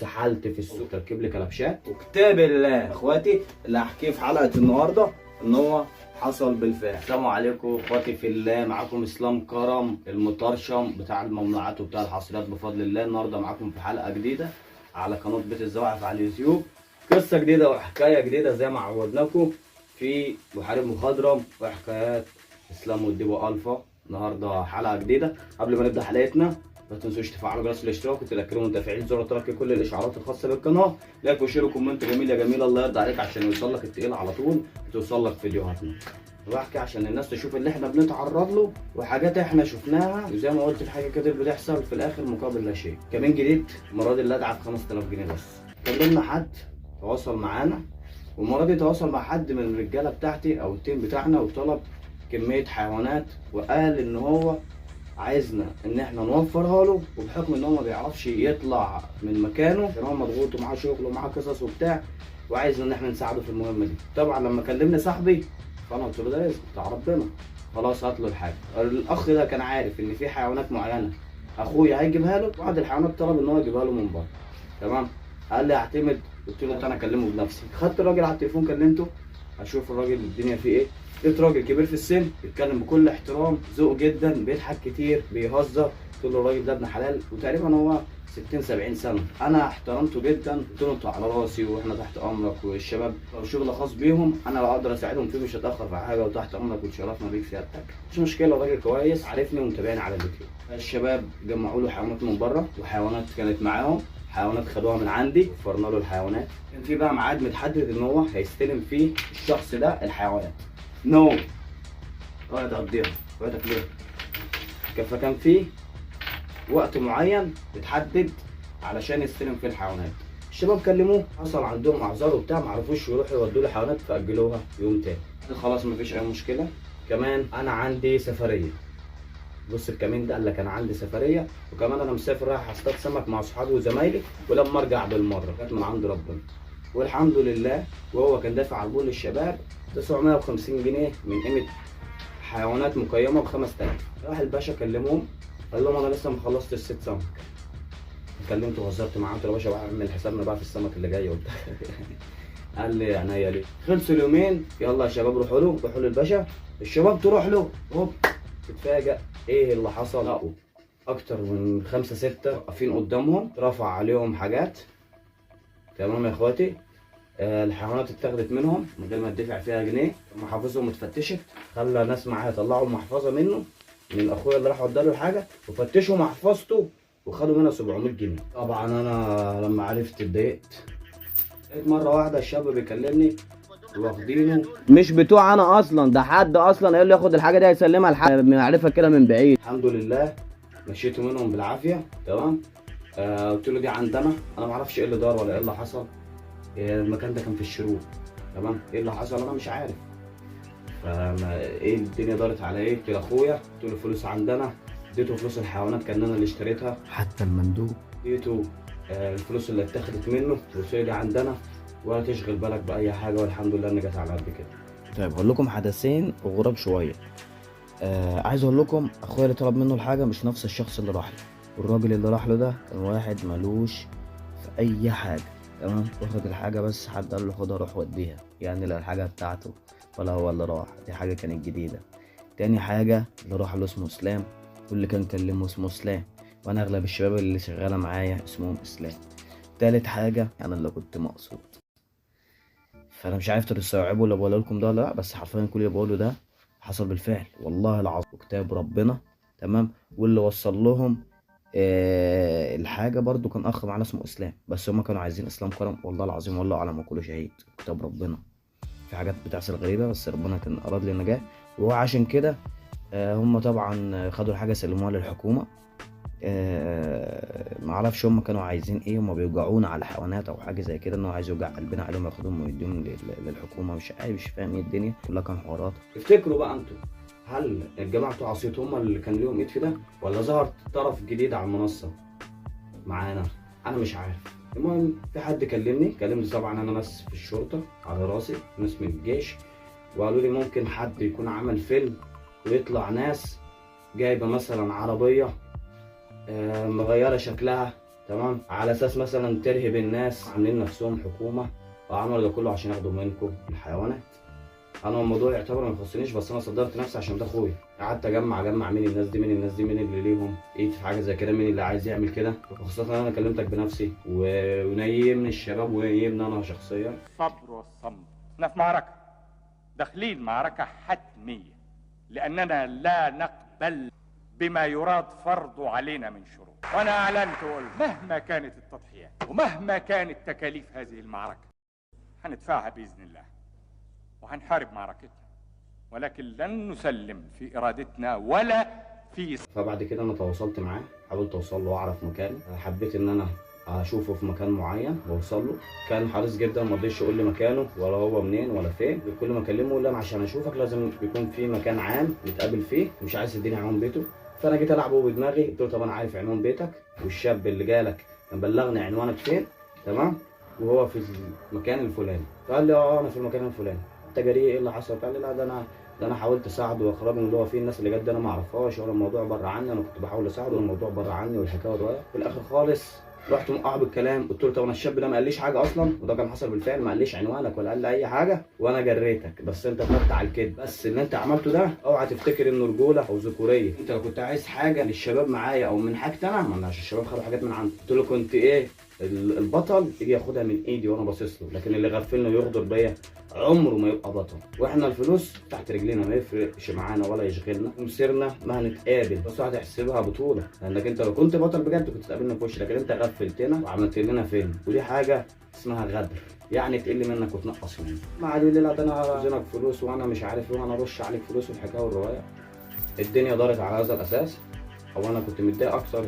واتسحلت في السوق، تركب لي كلبشات. وكتاب الله اخواتي اللي هحكيه في حلقة النهارده ان هو حصل بالفعل. السلام عليكم اخواتي في الله، معاكم اسلام كرم المطرشم بتاع الممنوعات وبتاع الحصريات بفضل الله. النهارده معاكم في حلقة جديدة على قناة بيت الزواحف على اليوتيوب، قصة جديدة وحكاية جديدة زي ما عودناكم في محارب مخضرم وحكايات اسلام والديبو الفا. النهارده حلقة جديدة. قبل ما نبدا حلقتنا ما تنسوش تفعلوا جرس الاشتراك وتذكروا وتفعيل زر ترك كل الاشعارات الخاصة بالقناة، like و share و comment جميل يا جميل، الله يرضى عليك عشان يوصل لك التقيل على طول، وتوصل لك فيديوهاتنا. بحكي عشان الناس تشوف اللي احنا بنتعرض له وحاجات احنا شفناها، وزي ما قلت في حاجة كده بتحصل في الاخر مقابل لا شيء. كمان جديد المرة دي اللي ادعى ب 5000 جنيه بس. كلمنا حد تواصل معانا، والمرة دي تواصل مع حد من الرجالة بتاعتي او ال team بتاعنا، وطلب كمية حيوانات وقال ان هو عايزنا ان احنا نوفرها له، وبحكم ان هو ما بيعرفش يطلع من مكانه عشان هو مضغوط ومعاه شغل ومعاه قصص وبتاع، وعايزنا ان احنا نساعده في المهمة دي. طبعا لما كلمني صاحبي فانا قلت له ده رزق بتاع ربنا، خلاص هات له الحاجة. الاخ ده كان عارف ان في حيوانات معينة اخويا هيجيبها له، بعض الحيوانات طلب ان هو يجيبها له من بره. تمام، قال لي اعتمد، قلت له انا اكلمه بنفسي. خدت الراجل على التليفون كلمته اشوف الراجل الدنيا فيه ايه. لقيت راجل كبير في السن بيتكلم بكل احترام، ذوق جدا، بيضحك كتير، بيهزر. قلت له الراجل ده ابن حلال، وتقريبا هو 60 70 سنة. انا احترمته جدا، قلت له انت على راسي واحنا تحت امرك، والشباب لو شغل خاص بيهم انا لو اقدر اساعدهم فيه مش هتاخر في حاجة، وتحت امرك وتشرفنا بيك سيادتك، مش مشكلة. الراجل كويس، عارفني ومتابعني على اليوتيوب. الشباب جمعوا له حيوانات من بره، وحيوانات كانت معاهم، حيوانات خدوها من عندي، وفرنا له الحيوانات. كان في بقى ميعاد متحدد ان هو هيستلم فيه الشخص ده الحيوانات. نو اوعى تقضيها، اوعى تاكلوها. فكان في وقت معين اتحدد علشان يستلم فيه الحيوانات. الشباب كلموه، حصل عندهم اعذار وبتاع، ما عرفوش يروحوا يودوا له حيوانات، فاجلوها يوم تاني. خلاص مفيش اي مشكلة. كمان انا عندي سفرية. بص الكمين ده قال لك انا عندي سفرية، وكمان انا مسافر رايح اصطاد سمك مع اصحابي وزمايلي، ولما ارجع بالمرة. كانت من عند ربنا والحمد لله. وهو كان دافع على البول للشباب 950 جنيه من قيمة حيوانات مقيمة ب 5000. راح الباشا كلمهم قال لهم انا لسه ما خلصتش الست سمك. كلمته وهزرت معاه، قلت له يا باشا اعمل حسابنا بقى في السمك اللي جاي وبتاع. قال لي عينيا ليه. خلصوا اليومين، يلا يا شباب روحوا له، روحوا للباشا. الشباب تروح له، هوب تتفاجئ ايه اللي حصل. لقوا اكتر من 5 6 واقفين قدامهم، رفع عليهم حاجات. تمام يا اخواتي، الحيوانات اتاخدت منهم من غير ما تدفع فيها جنيه. محافظهم اتفتشت، خلى ناس معاه يطلعوا المحفظة منه، من اخويا اللي راح اداله الحاجة، وفتشوا محفظته وخدوا منها 700 جنيه. طبعا انا لما عرفت اتضايقت. لقيت مرة واحدة الشاب بيكلمني واخدينه مش بتوع انا اصلا، ده حد اصلا قال له ياخد الحاجة دي هيسلمها لحد معرفة كده من بعيد. الحمد لله مشيته منهم بالعافية. تمام، قلت له دي عندنا، انا ما اعرفش ايه اللي دار ولا ايه اللي حصل. المكان ده كان في الشروق. تمام، ايه اللي حصل انا مش عارف. فما ايه الدنيا دارت على ايه. قلت لاخويا، قلت له فلوس عندنا، اديته فلوس الحيوانات كان انا اللي اشتريتها، حتى المندوب اديته الفلوس اللي اتاخدت منه، قلت له دي عندنا ولا تشغل بالك باي حاجة، والحمد لله ان جت على قد كده. طيب هقول لكم حدثين غراب شوية. عايز اقول لكم اخويا اللي طلب منه الحاجة مش نفس الشخص اللي راح له، والراجل اللي راح له ده كان واحد ملوش في اي حاجة. تمام، واخد الحاجة بس حد قال له خدها روح وديها، يعني لا الحاجة بتاعته ولا هو اللي راح، دي حاجة كانت جديدة. تاني حاجة اللي راح له اسمه اسلام، واللي كان كلمة اسمه اسلام، وانا اغلب الشباب اللي شغالة معايا اسمهم اسلام. تالت حاجة انا اللي كنت مقصود. فانا مش عارف تستوعبوا اللي بقوله لكم ده ولا لا، بس حرفيا كل اللي بقوله ده حصل بالفعل والله العظيم وكتاب ربنا. تمام، واللي وصل لهم الحاجة برضو كان اخ معانا اسمه اسلام، بس هما كانوا عايزين اسلام كرم، والله العظيم والله اعلم وكله شهيد كتاب ربنا. في حاجات بتحصل غريبة، بس ربنا كان اراد لي النجاة، وهو عشان كده هما طبعا خدوا الحاجة سلموها للحكومة. معرفش هما كانوا عايزين ايه، هما بيوجعونا على حيوانات او حاجة زي كده، ان هو عايز يوجع قلبنا عليهم ياخدهم ويديهم للحكومة. مش عارف، مش فاهم ايه الدنيا كلها كان حوارات. افتكروا بقى انتوا، هل الجماعة بتوع عصيت هم اللي كان ليهم ايد في ده، ولا ظهر طرف جديد على المنصة معانا؟ انا مش عارف. المهم في حد كلمني طبعا انا ناس في الشرطة على راسي، ناس من الجيش، وقالوا لي ممكن حد يكون عمل فيلم ويطلع ناس جايبه مثلا عربية مغيرة شكلها، تمام، على اساس مثلا ترهب الناس، عاملين نفسهم حكومة وعملوا ده كله عشان ياخدوا منكم الحيوانات. انا الموضوع يعتبر ما يخصنيش، بس انا صدرت نفسي عشان ده اخويا. قعدت اجمع مين الناس دي، مين الناس دي، مين اللي ليهم ايه في حاجة زي كده، مين اللي عايز يعمل كده، وخاصة ان انا كلمتك بنفسي ونيمني الشباب ونيمني انا شخصيا. الصبر والصمت، احنا في معركة، داخلين معركة حتمية، لاننا لا نقبل بما يراد فرضه علينا من شروط. وانا اعلنت وقلت مهما كانت التضحيات ومهما كانت تكاليف هذه المعركة هندفعها باذن الله، وهنحارب معركتنا، ولكن لن نسلم في ارادتنا ولا في. فبعد كده انا تواصلت معاه، حاولت اوصل له واعرف مكانه، حبيت ان انا اشوفه في مكان معين واوصل له. كان حريص جدا، ما رضيش يقول لي مكانه ولا هو منين ولا فين. كل ما اكلمه يقول لي انا عشان اشوفك لازم يكون في مكان عام نتقابل فيه، مش عايز تديني عنوان بيته. فانا جيت العبه بدماغي، قلت له طب انا عارف عنوان بيتك، والشاب اللي جالك كان بلغني عنوانك فين، تمام، وهو في المكان الفلاني. فقال لي اه انا في المكان الفلاني. انت جريء، ايه اللي حصل؟ قال لي لا ده انا حاولت اساعده واخرجه من اللي هو فيه، الناس اللي جت دي انا ما اعرفهاش، ولا الموضوع بره عني، انا كنت بحاول اساعده والموضوع بره عني والحكاية والرواية. في الاخر خالص رحت موقعه بالكلام، قلت له طب انا الشاب ده ما قاليش حاجة اصلا، وده كان حصل بالفعل، ما قاليش عنوانك ولا قال لي اي حاجة، وانا جريتك، بس انت خدت على الكذب. بس اللي انت عملته ده اوعى تفتكر انه رجوله او ذكوريه. انت لو كنت عايز حاجة للشباب معايا او من حاجتي انا، ما انا عشان الشباب خدوا حاجات من عندي، قلت له كنت ايه البطل يجي ياخدها من ايدي وانا باصص له، لكن اللي غفلني ويغدر بيا عمره ما يبقى بطل. واحنا الفلوس تحت رجلينا، ما يفرقش معانا ولا يشغلنا، ومسيرنا ما هنتقابل، بس هتحسبها بطوله، لانك انت لو كنت بطل بجد كنت تقابلنا في وش، لكن انت غفلتنا وعملت لنا فيلم، ودي حاجة اسمها غدر، يعني تقل منك وتنقص منك. ما قالوا لي لا ده انا عاوزينك فلوس وانا مش عارف ايه وانا ارش عليك فلوس والحكاية والرواية. الدنيا دارت على هذا الاساس، او انا كنت متضايق اكتر،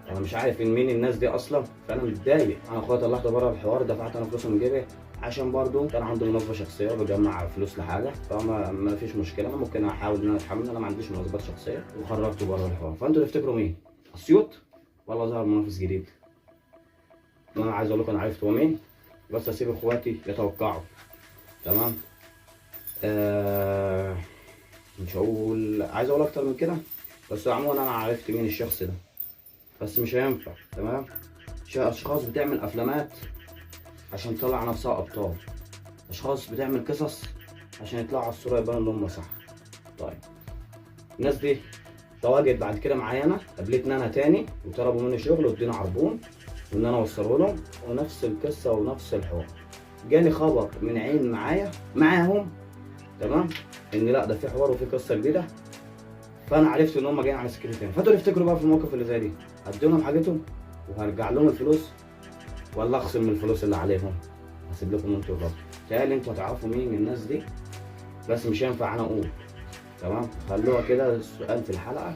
انا مش عارف مين الناس دي اصلا، فانا متضايق. انا اخويا طلعت بره الحوار، دفعت انا فلوس من جيبي عشان برضو كان عنده مناسبة شخصية وبجمع فلوس لحاجة، فما ما فيش مشكلة، انا ممكن احاول ان انا اتحمل، انا ما عنديش مناسبات شخصية، وخرجته بره الحوار. فانتوا تفتكروا مين؟ اسيوط ولا ظهر منافس جديد؟ انا عايز اقول لكم انا عرفت هو مين، بس اسيب اخواتي يتوقعوا. تمام. مش هقول، عايز اقول اكتر من كده، بس عموما انا عرفت مين الشخص ده، بس مش هينفع. تمام. اشخاص بتعمل افلامات عشان تطلع نفسها ابطال، اشخاص بتعمل قصص عشان يطلعوا على الصورة يبانوا ان هم صح. طيب الناس دي تواجد بعد كده معايا انا، قابلتني انا تاني وطلبوا مني شغل وادينا عربون وان انا اوصله لهم، ونفس القصة ونفس الحوار. جالي خبر من عين معايا معاهم، تمام، ان لا ده في حوار وفي قصة جديدة، فانا عرفت ان هم جايين على سكتي تاني. فانتوا تفتكروا بقى في الموقف اللي زي دي هدي لهم حاجتهم وهرجع لهم الفلوس ولا اخصم من الفلوس اللي عليهم؟ هسيب لكم انتوا الرد. تهيألي انتوا هتعرفوا مين الناس دي، بس مش هينفع انا اقول. تمام، خلوها كده السؤال في الحلقة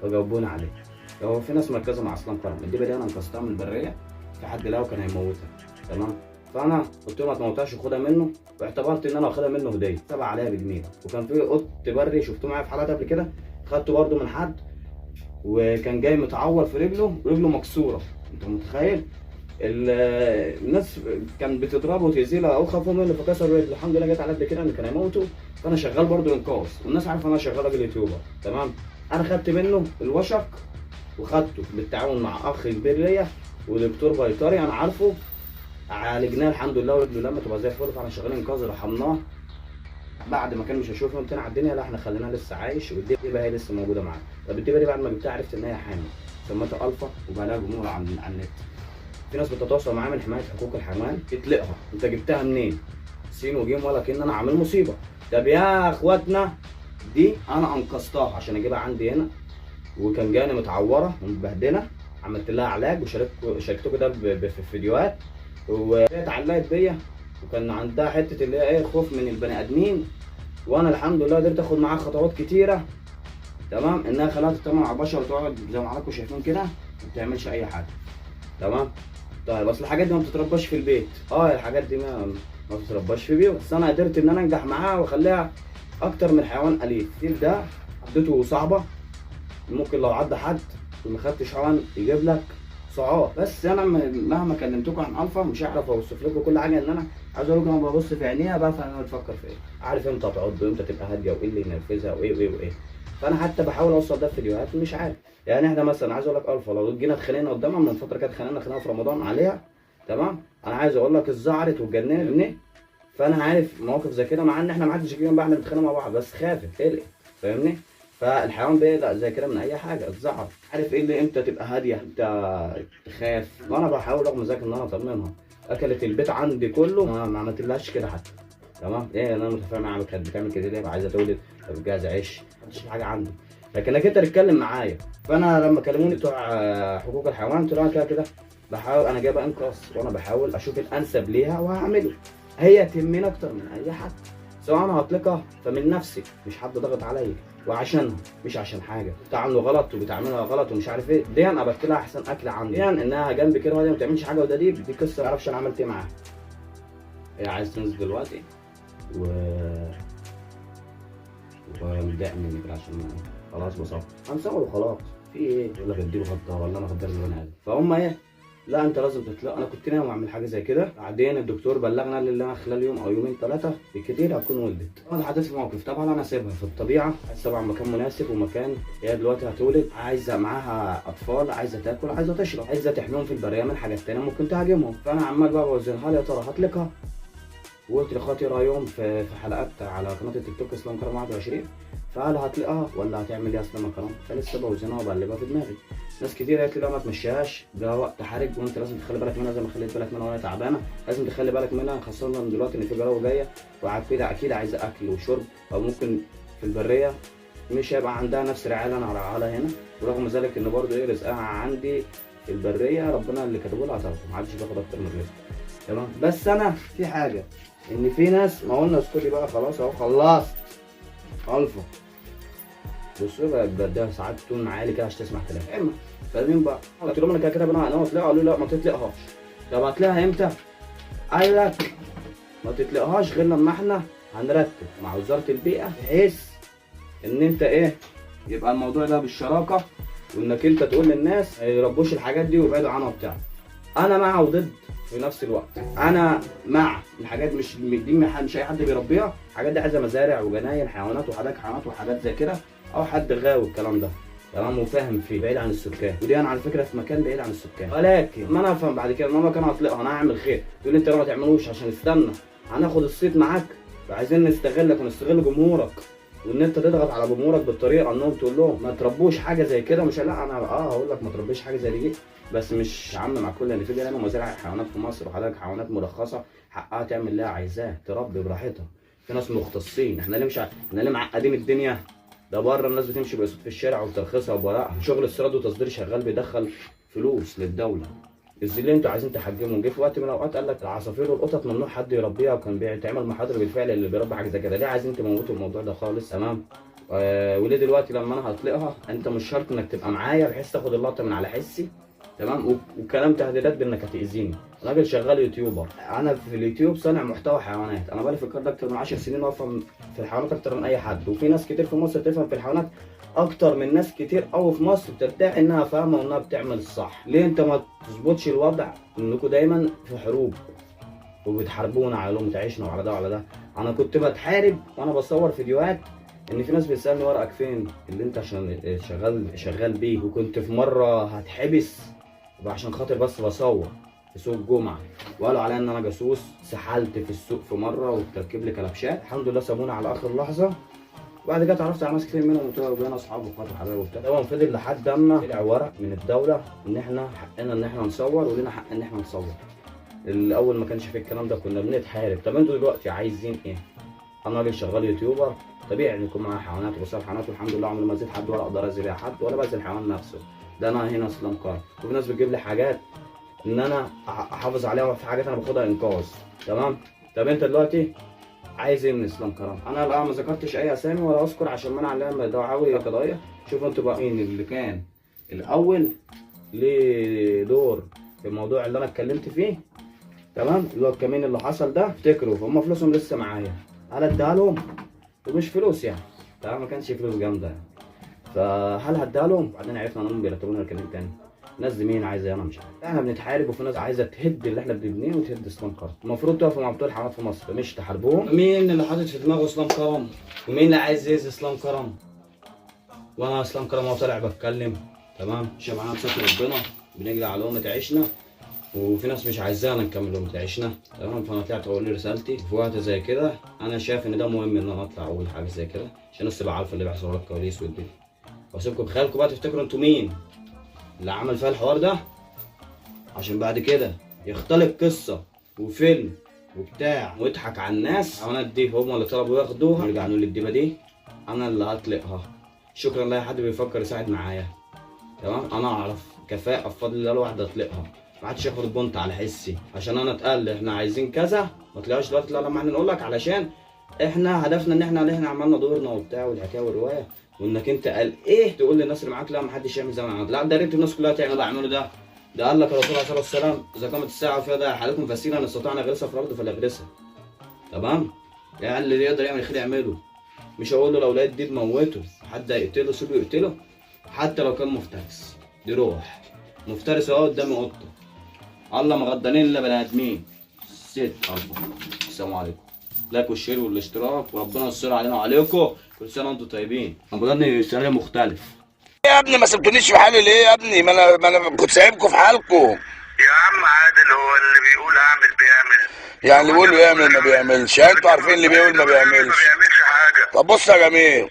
وجاوبونا عليه. لو في ناس مركزه مع اسلام كرم، الدبة دي انا انقذتها من البرية، في حد لقاها وكان هيموتها. تمام، فانا قلت له ما تموتهاش وخدها منه، واعتبرت ان انا واخدها منه هديه، تبع عليها بجنيه. وكان في قط بري شفتوه معايا في حلقات قبل كده، خدته برده من حد، وكان جاي متعور في رجله، رجله مكسورة، انت متخيل؟ الناس كان بتضربه وتأذيه او خافوا منه فكسر رجله، الحمد لله جت على قد كده ان كان هيموته. فانا شغال برده انقاذ، والناس عارفه ان انا شغال راجل YouTuber. تمام، انا خدت منه الوشق وخدته بالتعاون مع اخ كبير ليا ودكتور بيطري انا عارفه، عالجناه الحمد لله ورجله لما تبقى زي الفل. فاحنا شغالين انقاذ، رحمناه بعد ما كان مش هيشوف يوم تاني على الدنيا، لا احنا خليناه لسه عايش، والدبه هي لسه موجودة معانا. طب الدبة دي بعد ما جبتها عرفت ان هي حامل، سميتها الفا وبقى لها جمهور على النت. في ناس بتتواصل معايا من حماية حقوق الحيوان، اطلقها، انت جبتها منين؟ سين وجيم، ولا كأن انا عامل مصيبة. طب يا اخواتنا دي انا انقذتها عشان اجيبها عندي هنا، وكان جاني متعوره ومتبهدله، عملت لها علاج وشاركتكم ده في الفيديوهات، وهي اتعلقت بيا، وكان عندها حتة اللي هي ايه، خوف من البني ادمين، وانا الحمد لله قدرت اخد معاها خطوات كتيرة. تمام، انها خلاها تطمن على البشر وتقعد زي ما حضراتكم شايفين كده، ما بتعملش اي حاجة. تمام. طيب اصل الحاجات دي ما بتترباش في البيت، الحاجات دي ما بتترباش في بيوت، بس انا قدرت ان انا انجح معاها واخليها اكتر من حيوان اليف. الفيل ده عدته صعبة، ممكن لو عدى حد وما خدتش حقن يجيب لك سعار. بس انا مهما كلمتكم عن الفا مش هعرف اوصف لكم كل حاجة، ان انا عايز اقول لكم انا ببص في عينيها بفهم انا بتفكر في ايه، عارف امتى تعض وامتى تبقى هادية وايه اللي ينرفزها وايه وايه وايه. فانا حتى بحاول اوصل ده في فيديوهات مش عارف. يعني احنا مثلا عايز اقول لك الفا لو جينا اتخانقنا قدامها من فترة كده، اتخانقنا خناقه في رمضان عليها، تمام؟ انا عايز اقول لك اتزعرت واتجننت. فانا عارف مواقف زي كده، مع ان احنا ما حدش جه بقى احنا بنتخانق مع بعض، بس خافت قلقت، فاهمني؟ فالحيوان بيقلق زي كده من اي حاجة، اتزعر. عارف ايه اللي امتى تبقى هادية، امتى تخاف. وانا بحاول رغم ذلك ان انا اطمنها. اكلت البيت عندي كله ما عملتلهاش كده حتى، تمام؟ ايه انا متفاهم معاها، كانت بتعمل كده ليه؟ عايزه تولد، طب جاهزة عيش، ما حاجة عندي. لكنك انت تتكلم معايا. فانا لما كلموني بتوع حقوق الحيوان قلت لهم كده كده بحاول، انا جايبه انقاص وانا بحاول اشوف الانسب ليها وهعمله. هي تهمني اكتر من اي حد، سواء انا هطلقها فمن نفسي، مش حد ضغط عليا، وعشانها مش عشان حاجة. بتعامله غلط وبتعملها غلط ومش عارف ايه، دي انا باكلها احسن اكل عندي، يعني انها جنبي كده وهي ما بتعملش حاجة، وده دي قصة ما اعرفش انا عملت ايه معاها. هي عايز تنزل دلوقتي ومتضايق مني كده عشان خلاص بصور، هنصور وخلاص. في ايه؟ يقول لك اديله غدار ولا انا غدار البني ادم. فهم ايه؟ لا انت لازم تطلق. انا كنت ناوي اعمل حاجة زي كده، بعدين الدكتور بلغنا اللي انا خلال يوم او يومين ثلاثة بالكتير هتكون ولدت. انا اتحطيت في موقف، طبعا انا اسيبها في الطبيعة، عايز طبعا مكان مناسب ومكان، هي دلوقتي هتولد، عايزه معاها اطفال، عايزه تاكل، عايزه تشرب، عايزه تحميهم في البرية من حاجات ثانية ممكن تهاجمهم. فانا عمال بقى بوزنها لي، يا ترى هطلقها؟ وقلت لاخواتي رايهم في حلقات على قناة التيك توك اسلام كرم 21، فهل هطلقها ولا هتعمل ايه اسلام كرم؟ فلسه بوزنها وبقلبها في دماغي. ناس كتير قالت لي لا ما تمشيهاش، ده وقت حرج وانت لازم تخلي بالك منها زي ما خليت بالك منها وهي تعبانة، لازم تخلي بالك منها، خاصة دلوقتي ان في جراوه جاية وعارفين اكيد عايزه اكل وشرب، او ممكن في البرية مش هيبقى عندها نفس الرعاية اللي انا هرعاها لها هنا. ورغم ذلك ان برضه ايه رزقها عندي في البرية ربنا اللي كاتبه لها هتاخده، محدش بياخد اكتر من رزقه، تمام؟ بس انا في حاجة، ان في ناس ما قلنا اسكتي بقى خلاص اهو خلصت الفا، بصوا بقى بديها ساعات تون عالي كده عشان تسمع كلام. اما فاهمين بقى؟ قلت لهم انا كده كده انا اطلقها، قالوا لي لا ما تطلقهاش. طب هتلاقيها امتى؟ قال لك ما تطلقهاش غير لما احنا هنرتب مع وزارة البيئة، بحيث ان انت ايه يبقى الموضوع ده بالشراكة، وانك انت تقول للناس ما يربوش الحاجات دي ويبعدوا عنها وبتاع. انا مع وضد في نفس الوقت. انا مع الحاجات مش دي، مش اي حد بيربيها، الحاجات دي عايزه مزارع وجناين حيوانات وحدائق حيوانات وحاجات زي كده، او حد غاوي الكلام ده، تمام، وفاهم فيه، بعيد عن السكان. ودي انا على فكرة في مكان بعيد عن السكان، ولكن ما انا افهم بعد كده ان انا كان هطلقها، انا هعمل خير، تقول انت ما تعملوش عشان استنى هناخد الصيت معاك، وعايزين نستغلك ونستغل جمهورك، وان انت تضغط على جمهورك بالطريقة انهم تقول لهم ما تربوش حاجة زي كده. مش لا انا هقول لك ما تربيش حاجة زي دي، بس مش عم مع كل اللي في جنان ومزارع حيوانات في مصر وحدائق حيوانات مرخصة حقها تعمل اللي عايزاه، تربي براحتها، في ناس مختصين. احنا ليه مش احنا ليه معقدين الدنيا؟ ده بره الناس بتمشي بقسط في الشارع وبترخصها وبورقها، شغل استيراد وتصدير شغال بيدخل فلوس للدولة. ازاي اللي انتوا عايزين تحجموا؟ جه في وقت من الاوقات قال لك العصافير والقطط ممنوع حد يربيها، وكان بيتعمل محاضر بالفعل اللي بيربي حاجة زي كده. ليه عايزين تموتوا الموضوع ده خالص؟ تمام. وليه دلوقتي لما انا هطلقها انت مش شرط انك تبقى معايا بحيث تاخد اللقطة من على حسي، تمام، وكلام تهديدات بانك هتاذيني. راجل شغال يوتيوبر، انا في اليوتيوب صانع محتوى حيوانات، انا بقالي في الكار ده اكتر من 10 سنين وافهم في الحيوانات اكتر من اي حد، وفي ناس كتير في مصر تفهم في الحيوانات اكتر من ناس كتير قوي في مصر بتدعي انها فاهمه وانها بتعمل الصح. ليه انت ما تظبطش الوضع انكم دايما في حروب وبتحاربونا على لقمة عيشنا وعلى ده وعلى ده؟ انا كنت بتحارب وانا بصور فيديوهات ان في ناس بتسالني ورقك فين اللي انت عشان شغال بيه، وكنت في مرة هتحبس عشان خاطر بس بصور في سوق الجمعة، وقالوا عليا ان انا جاسوس. سحلت في السوق في مرة وتركب لي كلبشات، الحمد لله سابونا على اخر لحظة. بعد كده اتعرفت على ناس كتير منهم وبقينا اصحاب واخوات وحبايب وبتاع. طبعا فضل لحد اما طلع ورق من الدولة ان احنا حقنا ان احنا نصور ولينا حق ان احنا نصور. الاول ما كانش في الكلام ده، كنا بنتحارب. طب انتوا دلوقتي عايزين ايه؟ انا راجل شغال يوتيوبر، طبيعي ان يكون معايا حيوانات وبصور حيوانات، والحمد لله عمري ما زيت حد ولا اقدر اذي بيها حد ولا باذي الحيوان نفسه. ده انا هنا اسلام كرم، وفي ناس بتجيب لي حاجات ان انا احافظ عليها، وفي حاجات انا باخدها انقاذ، تمام. طب انت دلوقتي عايز ايه من اسلام كرم؟ انا لا ما ذكرتش اي اسامي ولا اذكر عشان ما انا عليها دعاوي قضايا. شوفوا انتوا بقى مين اللي كان الاول ليه دور في الموضوع اللي انا اتكلمت فيه، تمام، اللي هو الكمين اللي حصل ده. افتكروا هم فلوسهم لسه معايا، هل اديها لهم؟ ومش فلوس يعني، تمام، ما كانش فلوس جامدة يعني، فهل هديها لهم؟ بعدين عرفنا انهم بيرتبوا لنا كمين تاني. ناس دي مين عايزه؟ انا مش عارف. احنا بنتحارب وفي ناس عايزه تهد اللي احنا بنبنيه وتهد اسلام كرم. المفروض تقفوا مع بتوع الحيوانات في مصر مش تحاربوهم. مين اللي حاطط في دماغه اسلام كرم؟ ومين اللي عايز يأذي اسلام كرم؟ وانا اسلام كرم هو طالع بتكلم، تمام؟ عشان معانا بستر ربنا، بنجري على لقمة عيشنا، وفي ناس مش عايزانا نكمل لقمة عيشنا، تمام؟ فانا طلعت اقول رسالتي في وقت زي كده. انا شايف ان ده مهم ان انا اطلع اقول حاجة زي كده عشان الناس تبقى عارفه اللي بيحصل ورا الكواليس والدنيا. واسيبكم بخيالكم بقى تفتكروا انتوا مين اللي عمل فيها الحوار ده، عشان بعد كده يختلق قصة وفيلم وبتاع ويضحك على الناس. وانا دي هم اللي طلبوا ياخدوها، نرجع نقول الديبه دي انا اللي هطلقها. شكرا لاي حد بيفكر يساعد معايا، تمام؟ انا اعرف كفاءة بفضل الله الواحد اطلقها، ما حدش ياخد بونت على حسي عشان انا اتقال احنا عايزين كذا. ما طلعوش دلوقتي، لا لما احنا نقول لك، علشان احنا هدفنا ان احنا اللي احنا عملنا دورنا وبتاع والحكاية والرواية، وانك انت قال ايه تقول للناس اللي معاك لا ما حدش يعمل زي ما انا عملت. لا ده ريت الناس كلها تعمل اللي عملوا ده. ده قال لك الرسول عليه الصلاة والسلام اذا قامت الساعة وفيها ده احدكم فسيلا ان استطعنا غرسها في الارض فليغرسها، تمام؟ يعني اللي يقدر يعمل خير يعمله، مش هقول له لو لقيت دي تموته، حد هيقتله سيبه يقتله حتى لو كان مفترس. دي روح مفترس اهو قدامي قطة، الله ما غدانين الا بني ادمين. ست الله. السلام عليكم، like وال share والاشتراك، وربنا يستر علينا وعليكم. كل سنة وانتم طيبين. انا بدأني سيناريو مختلف يا ابني، ما سبتونيش في حالي ليه يا ابني؟ ما انا كنت سايبكم في حالكم يا عم عادل. هو اللي بيقول اعمل بيعمل، يعني اللي بيقول بيعمل ما بيعملش، يعني انتوا عارفين اللي بيقول ما بيعملش. ما بيعملش حاجة. طب بص يا جميل،